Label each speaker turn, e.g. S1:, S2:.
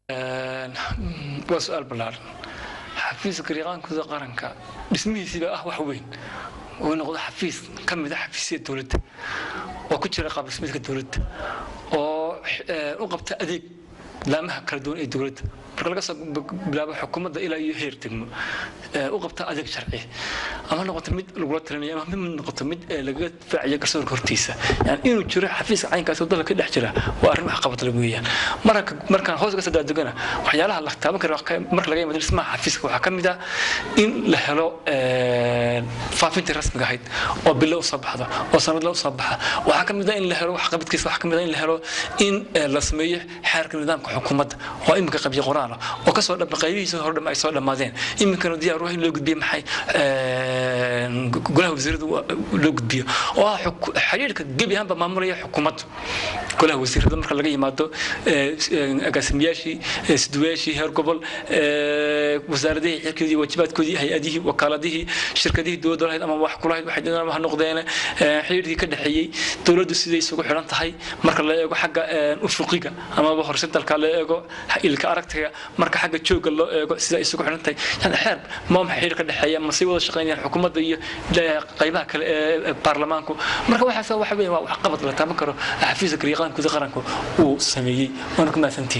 S1: Waa su-aal ballaaran. Xafiiska garyaqaankooda qaranka dhismihiisiiba ah wax weyn oo noqdo xafiis ka mid a xafiisyada dowladda oo ku jira qaab dhismeedka dowladda oo u qabta adeeg laamaha kala duwan ee dowladda, marka laga soo bilaabo xukuumadda ilaa iyo heer degmo, u qabta adeeg sharci, ama noqoto mid lagula talinayo ama mid noqoto mid lagaga difaacayo garsoorka hortiisa. Yani inuu jiro xafiiska caynkaas oo dalka ka dhex jira waa arrin wax qabad lagu weeyaan. Marka markaan hoos ka soo daadegana, waxyaalaha la taaban karo marka laga yimaado dhismaha xafiiska waxaa ka mid ah in la helo faafintii rasmiga ahayd oo bilo usoo baxda oo sanadla usoo baxa. Waxaa ka mid ah in la helo waxqabadkiisa. Waxaa ka mid ah in la helo in la sameeyo xeerka nidaamka xukuumadda oo iminka qabyo qoraal ah oo kasoo dhama qaybihiisa hore dham ay soo dhammaadeen, iminkana diyaar u ah in loo gudbiyo maxay golaha wasiirada loo gudbiyo, oo ah xiriirka gebi ahaanba maamulaya xukuumadda, golaha wasiirada marka laga yimaado, agaasimayaashii, siduwayaashii heer gobol, wasaaradihii xilkoodii, waajibaadkoodii, hay-adihii, wakaaladihii, shirkadihii dowladda lahayd ama wax kulahayd waxay doonaan ha noqdeen, xiriirkii ka dhexeeyey dowladdu siday isugu xidhan tahay marka la eego xagga ufuqiga amaba horizontalka la eego, ilka aragtiga, marka xagga joogga loo eego sida isugu xidhan tahay. Yani xeer ma maxay xiriir ka dhexeeya, ma sii wada shaqeynayaan xukuumadda iyo qaybaha kale ee baarlamaanku? Marka waxaas waxa weeye waa waxqabad la taaban karo xafiiska garyaqaankooda qaranku uu sameeyey, waana ku mahadsantihin.